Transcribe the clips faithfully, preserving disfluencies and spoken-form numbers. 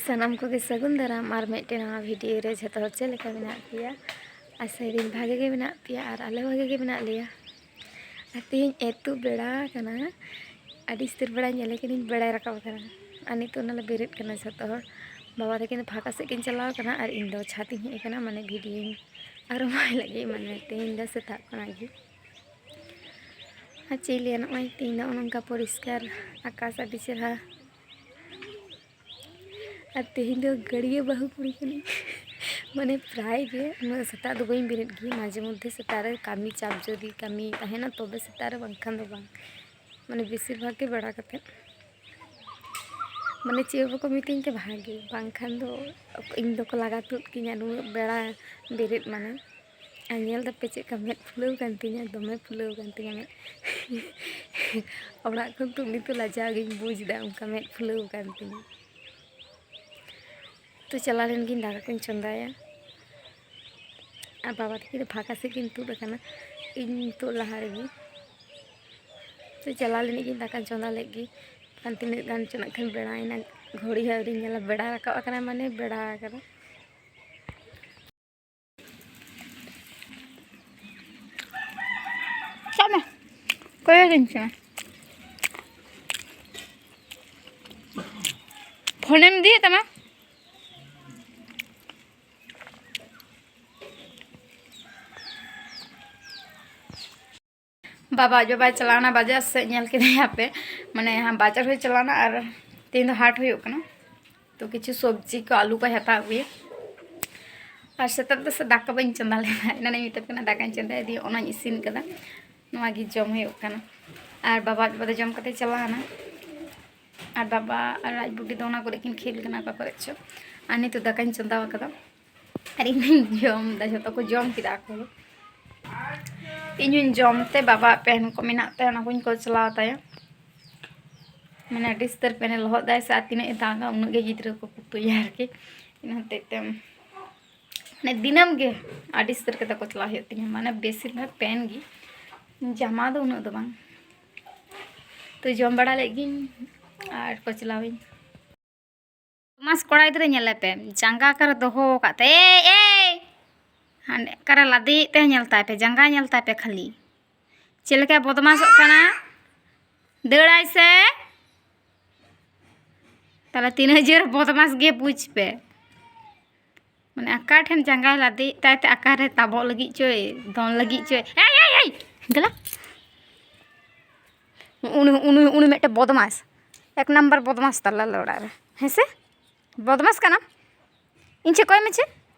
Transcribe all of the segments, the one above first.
ᱥᱟᱱᱟᱢ ᱠᱚᱜᱮ ᱥᱟᱹᱜᱩᱱ ᱫᱟᱨᱟᱢ ᱟᱨ ᱢᱤᱫᱴᱮᱱ ᱱᱟᱣᱟ ᱵᱷᱤᱰᱤᱭᱳ ᱨᱮ᱾ ᱡᱷᱚᱛᱚ ᱦᱚᱲ ᱪᱮᱫ ᱞᱮᱠᱟ ᱢᱮᱱᱟᱜ ᱯᱮᱭᱟ? ᱟᱥᱟᱭᱮᱫᱟᱹᱧ ᱵᱷᱟᱜᱮ ᱜᱮ ᱢᱮᱱᱟᱜ ᱯᱮᱭᱟ ᱟᱨ ᱟᱞᱮ ᱵᱷᱟᱜᱮ ᱜᱮ ᱢᱮᱱᱟᱜ ᱞᱮᱭᱟ᱾ ᱟᱨ ᱛᱮᱦᱮᱧ ᱮᱛᱚ ᱵᱮᱲᱟ ᱟᱠᱟᱱᱟ, ᱟᱹᱰᱤ ᱩᱥᱛᱟᱹᱨ ᱵᱮᱲᱟ ᱧᱮᱞᱮ ᱠᱟᱹᱱᱟᱹᱧ, ᱵᱮᱲᱟᱭ ᱨᱟᱠᱟᱵ ᱟᱠᱟᱱᱟ᱾ ᱟᱨ ᱱᱤᱛᱚᱜ ᱚᱱᱟᱞᱮ ᱵᱮᱨᱮᱫ ᱠᱟᱱᱟ ᱡᱷᱚᱛᱚ ᱦᱚᱲ᱾ ᱵᱟᱵᱟ ᱛᱟᱹᱠᱤᱱ ᱫᱚ ᱯᱷᱟᱸᱠᱟ ᱥᱮᱫ ᱠᱤᱱ ᱪᱟᱞᱟᱣ ᱟᱠᱟᱱᱟ ᱟᱨ ᱤᱧ ᱫᱚ ᱪᱷᱟᱛ ᱤᱧ ᱦᱮᱡ ᱟᱠᱟᱱᱟ, ᱢᱟᱱᱮ ᱵᱷᱤᱰᱤᱭᱳᱧ ᱟᱨᱚᱢᱵᱚᱭ ᱞᱟᱹᱜᱤᱫ, ᱢᱟᱱᱮ ᱛᱮᱦᱮᱧ ᱫᱚ ᱥᱮᱛᱟᱜ ᱠᱷᱚᱱᱟᱜ ᱜᱮ᱾ ᱟᱨ ᱪᱮᱫ ᱤᱧ ᱞᱟᱹᱭᱟ, ᱱᱚᱜᱼᱚᱭ ᱛᱮᱦᱮᱧ ᱫᱚ ᱱᱚᱜᱼᱚ ᱱᱚᱝᱠᱟ ᱯᱚᱨᱤᱥᱠᱟᱨ ᱟᱠᱟᱥ, ᱟᱹᱰᱤ ᱪᱮᱦᱨᱟ᱾ ᱟᱨ ᱛᱮᱦᱮᱧ ᱫᱚ ᱜᱟᱹᱲᱭᱟᱹ ᱵᱟᱹᱦᱩ ᱠᱩᱲᱤ ᱠᱟᱹᱱᱟᱹᱧ᱾ ᱢᱟᱱᱮ ᱯᱨᱟᱭ ᱜᱮ ᱩᱱᱟᱹᱜ ᱥᱮᱛᱟᱜ ᱫᱚ ᱵᱟᱹᱧ ᱵᱮᱨᱮᱫ ᱜᱮ, ᱢᱟᱡᱷᱮ ᱢᱚᱫᱽᱫᱷᱮ ᱥᱮᱛᱟᱜ ᱨᱮ ᱠᱟᱹᱢᱤ ᱪᱟᱯ ᱡᱩᱫᱤ ᱠᱟᱹᱢᱤ ᱛᱟᱦᱮᱱᱟ ᱛᱚᱵᱮ ᱥᱮᱛᱟᱜ ᱨᱮ, ᱵᱟᱝᱠᱷᱟᱱ ᱫᱚ ᱵᱟᱝ᱾ ᱢᱟᱱᱮ ᱵᱮᱥᱤᱨ ᱵᱷᱟᱜᱽ ᱜᱮ ᱵᱮᱲᱟ ᱠᱟᱛᱮᱫ, ᱢᱟᱱᱮ ᱪᱮᱫ ᱦᱚᱸ ᱵᱟᱠᱚ ᱢᱤᱛᱟᱹᱧ ᱛᱮ ᱵᱷᱟᱜᱮ, ᱵᱟᱝᱠᱷᱟᱱ ᱫᱚ ᱤᱧ ᱫᱚᱠᱚ ᱞᱟᱜᱟ ᱛᱩᱫ ᱠᱤᱧᱟ ᱱᱩᱱᱟᱹᱜ ᱵᱮᱲᱟ ᱵᱮᱨᱮᱫ ᱢᱟᱱᱮ᱾ ᱟᱨ ᱧᱮᱞ ᱫᱟᱯᱮ ᱪᱮᱫ ᱞᱮᱠᱟ ᱢᱮᱫ ᱯᱷᱩᱞᱟᱹᱣ ᱠᱟᱱ ᱛᱤᱧᱟ, ᱫᱚᱢᱮ ᱯᱷᱩᱞᱟᱹᱣ ᱠᱟᱱ ᱛᱤᱧᱟ ᱢᱮᱫ᱾ ᱚᱲᱟᱜ ᱠᱷᱚᱱ ᱛᱩᱫ ᱱᱤᱛᱚᱜ ᱞᱟᱡᱟᱣ ᱜᱤᱧ ᱵᱩᱡᱽ ᱮᱫᱟ, ᱚᱱᱠᱟ ᱢᱮᱫ ᱯᱷᱩᱞᱟᱹᱣ ᱠᱟᱱ ᱛᱤᱧᱟ᱾ ᱛᱚ ᱪᱟᱞᱟᱣ ᱞᱮᱱ ᱜᱤᱧ ᱫᱟᱠᱟ ᱠᱚᱧ ᱪᱚᱸᱫᱟᱭᱟ᱾ ᱟᱨ ᱵᱟᱵᱟ ᱛᱟᱹᱠᱤᱱ ᱫᱚ ᱯᱷᱟᱸᱠᱟ ᱥᱮᱫ ᱠᱤᱱ ᱛᱩᱫ ᱟᱠᱟᱱᱟ, ᱤᱧ ᱱᱤᱛᱚᱜ ᱞᱟᱦᱟ ᱨᱮᱜᱮ᱾ ᱛᱚ ᱪᱟᱞᱟᱣ ᱞᱮᱱ ᱜᱤᱧ ᱫᱟᱠᱟᱧ ᱪᱚᱸᱫᱟ ᱞᱮᱫ ᱜᱮ᱾ ᱠᱷᱟᱱ ᱛᱤᱱᱟᱹᱜ ᱜᱟᱱ ᱪᱚ ᱱᱟᱜ ᱠᱷᱟᱱ ᱵᱮᱲᱟᱭᱮᱱᱟ, ᱜᱷᱚᱲᱤ ᱦᱚᱸ ᱟᱹᱣᱨᱤᱧ ᱧᱮᱞᱟ, ᱵᱮᱲᱟ ᱨᱟᱠᱟᱵ ᱟᱠᱟᱱᱟ, ᱢᱟᱱᱮ ᱵᱮᱲᱟ ᱟᱠᱟᱱᱟ᱾ ᱥᱟᱵ ᱢᱮ, ᱠᱚᱭᱚᱜᱟᱹᱧ ᱠᱟᱱᱟ᱾ ᱯᱷᱳᱱᱮᱢ ᱤᱫᱤᱭᱮᱫ ᱛᱟᱢᱟ? ᱵᱟᱵᱟ ᱟᱡ ᱵᱟᱵᱟᱭ ᱪᱟᱞᱟᱣᱱᱟ ᱵᱟᱡᱟᱨ ᱥᱮᱫ, ᱧᱮᱞ ᱠᱮᱫᱮᱭᱟ ᱯᱮ, ᱢᱟᱱᱮ ᱦᱟᱸ ᱵᱟᱡᱟᱨ ᱦᱚᱸᱭ ᱪᱟᱞᱟᱣᱱᱟ ᱟᱨ ᱛᱮᱦᱮᱧ ᱫᱚ ᱦᱟᱴ ᱦᱩᱭᱩᱜ ᱠᱟᱱᱟ, ᱛᱚ ᱠᱤᱪᱷᱩ ᱥᱚᱵᱽᱡᱤ ᱠᱚ ᱟᱹᱞᱩ ᱠᱚᱭ ᱦᱟᱛᱟᱣ ᱟᱹᱜᱩᱭᱟ᱾ ᱟᱨ ᱥᱮᱛᱟᱜ ᱫᱚ ᱥᱮ ᱫᱟᱠᱟ ᱵᱟᱹᱧ ᱪᱚᱸᱫᱟ ᱞᱮᱫᱟ, ᱮᱱᱟᱱᱤᱧ ᱢᱮᱛᱟᱫ ᱠᱟᱱᱟ ᱫᱟᱠᱟᱧ ᱪᱚᱸᱫᱟᱭᱟ, ᱫᱤᱭᱮ ᱚᱱᱟᱧ ᱤᱥᱤᱱ ᱠᱟᱫᱟ, ᱱᱚᱣᱟ ᱜᱮ ᱡᱚᱢ ᱦᱩᱭᱩᱜ ᱠᱟᱱᱟ᱾ ᱟᱨ ᱵᱟᱵᱟ ᱟᱡ ᱵᱟᱵᱟ ᱫᱚ ᱡᱚᱢ ᱠᱟᱛᱮ ᱪᱟᱞᱟᱣᱱᱟ, ᱟᱨ ᱵᱟᱵᱟ ᱟᱨ ᱟᱡ ᱵᱩᱰᱤ ᱫᱚ ᱚᱱᱟ ᱠᱚᱨᱮ ᱠᱤᱱ ᱠᱷᱮᱞ ᱠᱟᱱᱟ ᱚᱠᱟ ᱠᱚᱨᱮ ᱪᱚ᱾ ᱟᱨ ᱱᱤᱛᱚᱜ ᱫᱟᱠᱟᱧ ᱪᱚᱸᱫᱟ ᱟᱠᱟᱫᱟ᱾ ᱟᱨ ᱤᱧ ᱫᱚᱧ ᱡᱚᱢ ᱮᱫᱟ, ᱡᱷᱚᱛᱚ ᱠᱚ ᱡᱚᱢ ᱠᱮᱫᱟ ᱠᱚ᱾ ᱤᱧ ᱦᱚᱧ ᱡᱚᱢ ᱛᱮ ᱵᱟᱵᱟ ᱯᱮᱱ ᱠᱚ ᱢᱮᱱᱟᱜ ᱛᱟᱭᱟ, ᱚᱱᱟ ᱠᱚᱧ ᱠᱚᱪᱞᱟᱣ ᱛᱟᱭᱟ᱾ ᱢᱟᱱᱮ ᱟᱹᱰᱤ ᱩᱥᱛᱟᱹᱨ ᱯᱮᱱᱮ ᱞᱚᱦᱚᱫ ᱫᱟᱭ ᱥᱮ, ᱟᱨ ᱛᱤᱱᱟᱹᱜ ᱮ ᱫᱟᱜᱟ ᱩᱱᱟᱹᱜ ᱜᱮ ᱜᱤᱫᱽᱨᱟᱹ ᱠᱚ ᱠᱩᱛᱩᱭᱟ ᱟᱨᱠᱤ᱾ ᱤᱱᱟᱹ ᱦᱚᱛᱮᱡ ᱛᱮ ᱢᱟᱱᱮ ᱫᱤᱱᱟᱹᱢ ᱜᱮ ᱟᱹᱰᱤ ᱩᱥᱛᱟᱹᱨ ᱠᱟᱛᱮ ᱠᱚᱪᱞᱟᱣ ᱦᱩᱭᱩᱜ ᱛᱤᱧᱟᱹ, ᱢᱟᱱᱮ ᱵᱮᱥᱤᱨ ᱵᱷᱟᱜᱽ ᱯᱮᱱ ᱜᱮ, ᱡᱟᱢᱟ ᱫᱚ ᱩᱱᱟᱹᱜ ᱫᱚ ᱵᱟᱝ᱾ ᱛᱚ ᱡᱚᱢ ᱵᱟᱲᱟ ᱞᱮᱫ ᱜᱤᱧ ᱟᱨ ᱠᱚᱪᱞᱟᱣᱤᱧ᱾ ᱵᱚᱫᱢᱟᱥ ᱠᱚᱲᱟ ᱜᱤᱫᱽᱨᱟᱹ ᱧᱮᱞᱮ ᱯᱮ, ᱡᱟᱸᱜᱟ ᱚᱠᱟᱨᱮ ᱫᱚᱦᱚ ᱟᱠᱟᱫ ᱛᱟᱭ᱾ ᱮᱭ, ᱮᱭ! ᱦᱟᱸᱰᱮ ᱚᱠᱟᱨᱮ ᱞᱟᱫᱮᱭᱮᱫ ᱛᱟᱭ, ᱧᱮᱞ ᱛᱟᱭ ᱯᱮ, ᱡᱟᱸᱜᱟ ᱧᱮᱞ ᱛᱟᱭ ᱯᱮ ᱠᱷᱟᱹᱞᱤ᱾ ᱪᱮᱫ ᱞᱮᱠᱟᱭ ᱵᱚᱫᱢᱟᱥᱚᱜ ᱠᱟᱱᱟ, ᱫᱟᱹᱲᱟᱭ ᱥᱮ᱾ ᱛᱟᱦᱞᱮ ᱛᱤᱱᱟᱹᱜ ᱡᱳᱨ ᱵᱚᱫᱢᱟᱥ ᱜᱮ ᱵᱩᱡᱽ ᱯᱮ᱾ ᱢᱟᱱᱮ ᱚᱠᱟ ᱴᱷᱮᱱ ᱡᱟᱸᱜᱟᱭ ᱞᱟᱫᱮᱭᱮᱫ ᱛᱟᱭ ᱛᱮ, ᱚᱠᱟᱨᱮ ᱛᱟᱵᱚᱜ ᱞᱟᱹᱜᱤᱫ ᱪᱚᱭ, ᱫᱚᱱ ᱞᱟᱹᱜᱤᱫ ᱪᱚᱭ᱾ ᱮᱭ, ᱮᱭ, ᱮᱭ! ᱫᱮᱞᱟ᱾ ᱩᱱᱤ, ᱩᱱᱤ, ᱩᱱᱤ ᱢᱤᱫᱴᱮᱱ ᱵᱚᱫᱢᱟᱥ, ᱮᱠ ᱱᱟᱢᱵᱟᱨ ᱵᱚᱫᱢᱟᱥ ᱛᱟᱞᱮ ᱟᱞᱮ ᱚᱲᱟᱜ ᱨᱮ, ᱦᱮᱸ ᱥᱮ? ᱵᱚᱫᱢᱟᱥ ᱠᱟᱱᱟᱢ᱾ ᱤᱧ ᱪᱮ ᱠᱚᱭ ᱢᱮ ᱪᱮ,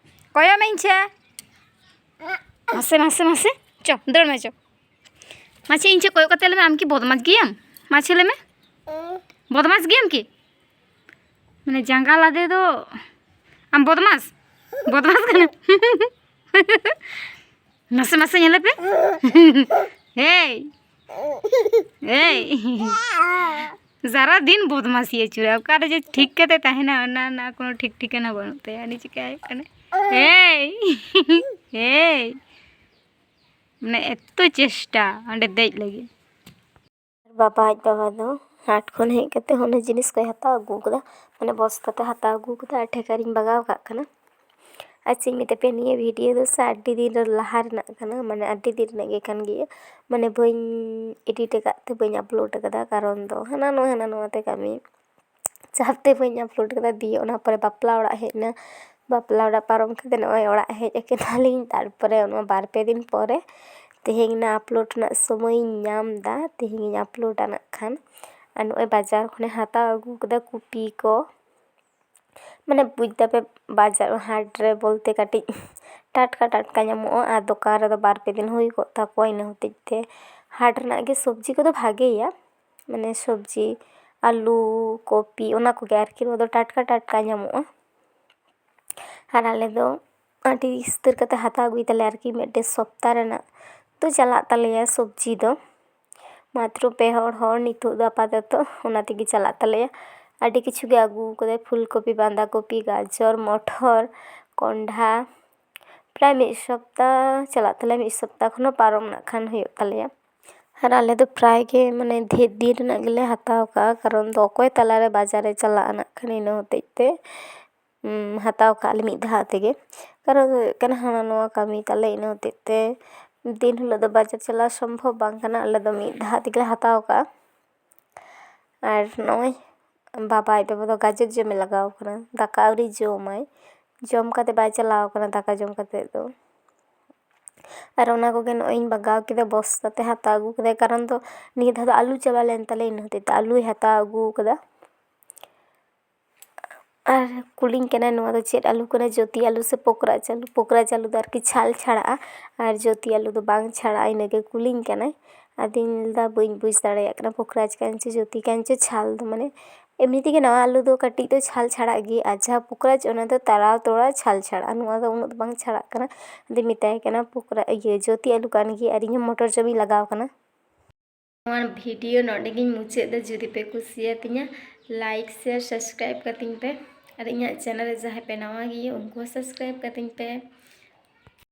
ᱠᱚᱭᱚᱜ ᱢᱮ ᱤᱧ ᱪᱮ᱾ ᱢᱟᱥᱮ, ᱢᱟᱥᱮ, ᱢᱟᱥᱮ, ᱪᱚ, ᱫᱟᱹᱲ ᱢᱮ ᱪᱚ᱾ ᱢᱟᱥᱮ ᱤᱧ ᱪᱮ ᱠᱚᱭᱚᱜ ᱠᱟᱛᱮ ᱞᱟᱹᱭ ᱢᱮ, ᱟᱢ ᱠᱤ ᱵᱚᱫᱢᱟᱥ ᱜᱮᱭᱟᱢ? ᱢᱟᱥᱮ ᱞᱟᱹᱭ ᱢᱮ, ᱵᱚᱫᱢᱟᱥ ᱜᱮᱭᱟᱢ ᱠᱤ? ᱢᱟᱱᱮ ᱡᱟᱸᱜᱟ ᱞᱟᱫᱮ ᱫᱚ ᱟᱢ ᱵᱚᱫᱢᱟᱥ, ᱵᱚᱫᱢᱟᱥ ᱠᱟᱱᱟᱢ᱾ ᱢᱟᱥᱮ, ᱢᱟᱥᱮ ᱧᱮᱞᱮ ᱯᱮ᱾ ᱦᱮᱭ, ᱦᱮᱭ᱾ ᱥᱟᱨᱟ ᱫᱤᱱ ᱵᱚᱫᱢᱟᱥᱤ ᱟᱹᱪᱩᱨᱟ, ᱚᱠᱟᱨᱮ ᱡᱮ ᱴᱷᱤᱠ ᱠᱟᱛᱮ ᱛᱟᱦᱮᱱᱟ, ᱚᱱᱟ ᱨᱮᱱᱟᱜ ᱠᱳᱱᱳ ᱴᱷᱤᱠ ᱴᱷᱤᱠᱟᱹᱱᱟ ᱵᱟᱹᱱᱩᱜ ᱛᱟᱭᱟ᱾ ᱩᱱᱤ ᱪᱤᱠᱟᱹᱭ ᱦᱩᱭᱩᱜ ᱠᱟᱱᱟ? ᱦᱮᱭ, ᱦᱮᱭ᱾ ᱢᱟᱱᱮ ᱮᱛᱚ ᱪᱮᱥᱴᱟ ᱚᱸᱰᱮ ᱫᱮᱡ ᱞᱟᱹᱜᱤᱫ᱾ ᱵᱟᱵᱟ ᱟᱡ ᱵᱟᱵᱟ ᱫᱚ ᱦᱟᱴ ᱠᱷᱚᱱ ᱦᱮᱡ ᱠᱟᱛᱮ ᱚᱱᱟ ᱡᱤᱱᱤᱥ ᱠᱚᱭ ᱦᱟᱛᱟᱣ ᱟᱹᱜᱩ ᱠᱟᱫᱟ, ᱢᱟᱱᱮ ᱵᱚᱥ ᱠᱟᱛᱮ ᱦᱟᱛᱟᱣ ᱟᱹᱜᱩ ᱠᱟᱫᱟ ᱟᱨ ᱴᱷᱮᱠᱟᱨᱤᱧ ᱵᱟᱜᱟᱣ ᱠᱟᱜ ᱠᱟᱱᱟ᱾ ᱟᱨ ᱪᱮᱫ ᱤᱧ ᱢᱮᱛᱟ ᱯᱮᱭᱟ, ᱱᱤᱭᱟᱹ ᱵᱷᱤᱰᱤᱭᱳ ᱫᱚ ᱥᱮ ᱟᱹᱰᱤ ᱫᱤᱱ ᱨᱮ ᱞᱟᱦᱟ ᱨᱮᱱᱟᱜ ᱠᱟᱱᱟ, ᱢᱟᱱᱮ ᱟᱹᱰᱤ ᱫᱤᱱ ᱨᱮᱱᱟᱜ ᱜᱮ ᱠᱟᱱ ᱜᱮᱭᱟ, ᱢᱟᱱᱮ ᱵᱟᱹᱧ ᱮᱰᱤᱴ ᱟᱠᱟᱫ ᱛᱮ ᱵᱟᱹᱧ ᱟᱯᱞᱳᱰ ᱟᱠᱟᱫᱟ, ᱠᱟᱨᱚᱱ ᱫᱚ ᱦᱟᱱᱟ ᱱᱚᱣᱟ ᱦᱟᱱᱟ ᱱᱚᱣᱟ ᱛᱮ ᱠᱟᱹᱢᱤ ᱪᱟᱯ ᱛᱮ ᱵᱟᱹᱧ ᱟᱯᱞᱳᱰ ᱟᱠᱟᱫᱟ᱾ ᱫᱤᱭᱮ ᱚᱱᱟ ᱯᱚᱨᱮ ᱵᱟᱯᱞᱟ ᱚᱲᱟᱜ ᱦᱮᱡ ᱮᱱᱟ, ᱵᱟᱯᱞᱟ ᱚᱲᱟᱜ ᱯᱟᱨᱚᱢ ᱠᱟᱛᱮ ᱱᱚᱜᱼᱚᱭ ᱚᱲᱟᱜ ᱦᱮᱡ ᱟᱠᱟᱱᱟᱞᱤᱧ, ᱛᱟᱨᱯᱚᱨᱮ ᱚᱱᱟ ᱵᱟᱨ ᱯᱮ ᱫᱤᱱ ᱯᱚᱨᱮ ᱛᱮᱦᱮᱧ ᱱᱟ ᱟᱯᱞᱳᱰ ᱨᱮᱱᱟᱜ ᱥᱚᱢᱚᱭᱤᱧ ᱧᱟᱢ ᱮᱫᱟ, ᱛᱮᱦᱮᱧᱤᱧ ᱟᱯᱞᱳᱰᱟ ᱱᱟᱜ ᱠᱷᱟᱱ᱾ ᱟᱨ ᱱᱚᱜᱼᱚᱭ ᱵᱟᱡᱟᱨ ᱠᱷᱚᱱᱮ ᱦᱟᱛᱟᱣ ᱟᱹᱜᱩ ᱠᱟᱫᱟ ᱠᱚᱯᱤ ᱠᱚ, ᱢᱟᱱᱮ ᱵᱩᱡᱽ ᱫᱟᱯᱮ ᱵᱟᱡᱟᱨ ᱦᱟᱴ ᱨᱮ ᱵᱚᱞᱛᱮ ᱠᱟᱹᱴᱤᱡ ᱴᱟᱴᱠᱟ ᱴᱟᱴᱠᱟ ᱧᱟᱢᱚᱜᱼᱟ, ᱟᱨ ᱫᱚᱠᱟᱱ ᱨᱮᱫᱚ ᱵᱟᱨ ᱯᱮ ᱫᱤᱱ ᱦᱩᱭ ᱠᱚᱜ ᱛᱟᱠᱚᱣᱟ, ᱤᱱᱟᱹ ᱦᱚᱛᱮᱡ ᱛᱮ ᱦᱟᱴ ᱨᱮᱱᱟᱜ ᱜᱮ ᱥᱚᱵᱽᱡᱤ ᱠᱚᱫᱚ ᱵᱷᱟᱜᱮᱭᱟ, ᱢᱟᱱᱮ ᱥᱚᱵᱽᱡᱤ ᱟᱹᱞᱩ ᱠᱚᱯᱤ ᱚᱱᱟ ᱠᱚᱜᱮ ᱟᱨᱠᱤ, ᱱᱚᱣᱟ ᱫᱚ ᱴᱟᱴᱠᱟ ᱴᱟᱴᱠᱟ ᱧᱟᱢᱚᱜᱼᱟ᱾ ᱟᱨ ᱟᱞᱮ ᱫᱚ ᱟᱹᱰᱤ ᱩᱥᱛᱟᱹᱨ ᱠᱟᱛᱮ ᱦᱟᱛᱟᱣ ᱟᱹᱜᱩᱭ ᱛᱟᱞᱮ ᱟᱨᱠᱤ, ᱢᱤᱫᱴᱮᱱ ᱥᱚᱯᱛᱟ ᱨᱮᱱᱟᱜ ᱫᱚ ᱪᱟᱞᱟᱜ ᱛᱟᱞᱮᱭᱟ ᱥᱚᱵᱽᱡᱤ ᱫᱚ᱾ ᱢᱟᱛᱨᱚ ᱯᱮ ᱦᱚᱲ, ᱦᱚᱲ ᱱᱤᱛᱚᱜ ᱫᱚ ᱟᱯᱟᱛᱚᱛᱚ ᱚᱱᱟ ᱛᱮᱜᱮ ᱪᱟᱞᱟᱜ ᱛᱟᱞᱮᱭᱟ᱾ ᱟᱹᱰᱤ ᱠᱤᱪᱷᱩ ᱜᱮ ᱟᱹᱜᱩ ᱠᱟᱫᱟᱭ, ᱯᱷᱩᱞ ᱠᱚᱯᱤ, ᱵᱟᱸᱫᱷᱟ ᱠᱚᱯᱤ, ᱜᱟᱡᱚᱨ, ᱢᱚᱴᱚᱨ, ᱠᱚᱸᱰᱷᱟ᱾ ᱯᱨᱟᱭ ᱢᱤᱫ ᱥᱚᱯᱛᱟ ᱪᱟᱞᱟᱜ ᱛᱟᱞᱮᱭᱟ, ᱢᱤᱫ ᱥᱚᱯᱛᱟ ᱠᱷᱚᱱ ᱦᱚᱸ ᱯᱟᱨᱚᱢ ᱱᱟᱜ ᱠᱷᱟᱱ ᱦᱩᱭᱩᱜ ᱛᱟᱞᱮᱭᱟ᱾ ᱟᱨ ᱟᱞᱮ ᱫᱚ ᱯᱨᱟᱭ ᱜᱮ ᱢᱟᱱᱮ ᱰᱷᱮᱨ ᱫᱤᱱ ᱨᱮᱱᱟᱜ ᱜᱮᱞᱮ ᱦᱟᱛᱟᱣ ᱠᱟᱜᱼᱟ, ᱠᱟᱨᱚᱱ ᱫᱚ ᱚᱠᱚᱭ ᱛᱟᱞᱟᱨᱮ ᱵᱟᱡᱟᱨᱮ ᱪᱟᱞᱟᱜᱼᱟ ᱱᱟᱜ ᱠᱷᱟᱱ, ᱤᱱᱟᱹ ᱦᱚᱛᱮᱡ ᱛᱮ ᱩᱢ, ᱦᱟᱛᱟᱣ ᱠᱟᱜᱼᱟ ᱞᱮ ᱢᱤᱫ ᱫᱷᱟᱣ ᱛᱮᱜᱮ᱾ ᱠᱟᱨᱚᱱ ᱫᱚ ᱦᱩᱭᱩᱜ ᱠᱟᱱᱟ ᱦᱟᱱᱟ ᱱᱚᱣᱟ ᱠᱟᱹᱢᱤ ᱛᱟᱞᱮ, ᱤᱱᱟᱹ ᱦᱚᱛᱮᱡ ᱛᱮ ᱫᱤᱱ ᱦᱤᱞᱳᱜ ᱫᱚ ᱵᱟᱡᱟᱨ ᱪᱟᱞᱟᱣ ᱥᱚᱢᱵᱷᱚᱵ ᱵᱟᱝ ᱠᱟᱱᱟ, ᱟᱞᱮ ᱫᱚ ᱢᱤᱫ ᱫᱷᱟᱣ ᱛᱮᱜᱮ ᱞᱮ ᱦᱟᱛᱟᱣ ᱠᱟᱜᱼᱟ᱾ ᱟᱨ ᱱᱚᱜᱼᱚᱭ ᱵᱟᱵᱟ ᱟᱡ ᱵᱟᱵᱟ ᱫᱚ ᱜᱟᱡᱚᱨ ᱡᱚᱢᱮ ᱞᱟᱜᱟᱣ ᱠᱟᱱᱟ, ᱫᱟᱠᱟ ᱟᱹᱣᱨᱤ ᱡᱚᱢᱟᱭ, ᱡᱚᱢ ᱠᱟᱛᱮ ᱵᱟᱭ ᱪᱟᱞᱟᱣ ᱠᱟᱱᱟ ᱫᱟᱠᱟ ᱡᱚᱢ ᱠᱟᱛᱮ ᱫᱚ᱾ ᱟᱨ ᱚᱱᱟ ᱠᱚᱜᱮ ᱱᱚᱜᱼᱚᱭ ᱤᱧ ᱵᱟᱜᱟᱣ ᱠᱮᱫᱟ, ᱵᱚᱥᱛᱟ ᱛᱮ ᱦᱟᱛᱟᱣ ᱟᱹᱜᱩ ᱠᱮᱫᱟᱭ, ᱠᱟᱨᱚᱱ ᱫᱚ ᱱᱤᱭᱟᱹ ᱫᱷᱟᱣ ᱫᱚ ᱟᱹᱞᱩ ᱪᱟᱵᱟ ᱞᱮᱱ ᱛᱟᱞᱮᱭᱟ, ᱤᱱᱟᱹ ᱦᱚᱛᱮᱡ ᱛᱮ ᱟᱹᱞᱩᱭ ᱦᱟᱛᱟᱣ ᱟᱹᱜᱩ ᱠᱟᱫᱟ᱾ ᱟᱨ ᱠᱩᱞᱤᱧ ᱠᱟᱱᱟᱭ, "ᱱᱚᱣᱟ ᱫᱚ ᱪᱮᱫ ᱟᱹᱞᱩ ᱠᱟᱱᱟ, ᱡᱳᱛᱤ ᱟᱹᱞᱩ ᱥᱮ ᱯᱚᱠᱨᱟᱡ ᱟᱹᱞᱩ?" ᱯᱚᱠᱨᱟᱡ ᱟᱹᱞᱩ ᱫᱚ ᱟᱨᱠᱤ ᱪᱷᱟᱞ ᱪᱷᱟᱲᱟᱜᱼᱟ, ᱟᱨ ᱡᱳᱛᱤ ᱟᱹᱞᱩ ᱫᱚ ᱵᱟᱝ ᱪᱷᱟᱲᱟᱜᱼᱟ, ᱤᱱᱟᱹᱜᱮ ᱠᱩᱞᱤᱧ ᱠᱟᱱᱟᱭ᱾ ᱟᱫᱚᱧ ᱞᱟᱹᱭᱫᱟ, "ᱵᱟᱹᱧ ᱵᱩᱡᱽ ᱫᱟᱲᱮᱭᱟᱜ ᱠᱟᱱᱟ, ᱯᱚᱠᱨᱟᱡ ᱠᱟᱱ ᱪᱚ ᱡᱳᱛᱤ ᱠᱟᱱ ᱪᱚ, ᱪᱷᱟᱞ ᱫᱚ ᱢᱟᱱᱮ ᱮᱢᱱᱤ ᱛᱮᱜᱮ ᱱᱟᱣᱟ ᱟᱹᱞᱩ ᱫᱚ ᱠᱟᱹᱴᱤᱡ ᱫᱚ ᱪᱷᱟᱞ ᱪᱷᱟᱲᱟᱜ ᱜᱮ, ᱟᱨ ᱡᱟᱦᱟᱸ ᱯᱚᱠᱨᱟᱡ ᱚᱱᱟ ᱫᱚ ᱛᱟᱲᱟᱣ ᱛᱚᱲᱟ ᱪᱷᱟᱞ ᱪᱷᱟᱲᱟᱜᱼᱟ, ᱱᱚᱣᱟ ᱫᱚ ᱩᱱᱟᱹᱜ ᱫᱚ ᱵᱟᱝ ᱪᱷᱟᱲᱟᱜ ᱠᱟᱱᱟ᱾" ᱟᱫᱚᱧ ᱢᱮᱛᱟᱭ ᱠᱟᱱᱟ, "ᱯᱚᱠᱨᱟ-, ᱤᱭᱟᱹ, ᱡᱳᱛᱤ ᱟᱹᱞᱩ ᱠᱟᱱ ᱜᱮᱭᱟ, ᱟᱨ ᱤᱧ ᱦᱚᱸ ᱢᱚᱴᱚᱨ ᱡᱚᱢᱤᱧ ᱞᱟᱜᱟᱣ ᱠᱟᱱᱟ᱾" ᱱᱚᱣᱟ ᱵᱷᱤᱰᱤᱭᱳ ᱱᱚᱰᱮ ᱜᱤᱧ ᱢᱩᱪᱟᱹᱫ ᱮᱫᱟ᱾ ᱡᱩᱫᱤ ᱯᱮ ᱠᱩᱥᱤᱭᱟᱛᱤᱧᱟ, ᱞᱟᱭᱤᱠ, ᱥᱮᱭᱟᱨ, ᱥᱟᱵᱥᱠᱨᱟᱭᱤᱵ ᱠᱟᱹᱛᱤᱧ ᱯᱮ᱾ ᱟᱨ ᱤᱧᱟᱹᱜ ᱪᱮᱱᱮᱞ ᱨᱮ ᱡᱟᱦᱟᱸᱭ ᱯᱮ ᱱᱟᱣᱟ ᱜᱮᱭᱟ, ᱩᱱᱠᱩ ᱦᱚᱸ ᱥᱟᱵᱥᱠᱨᱟᱭᱤᱵ ᱠᱟᱹᱛᱤᱧ ᱯᱮ᱾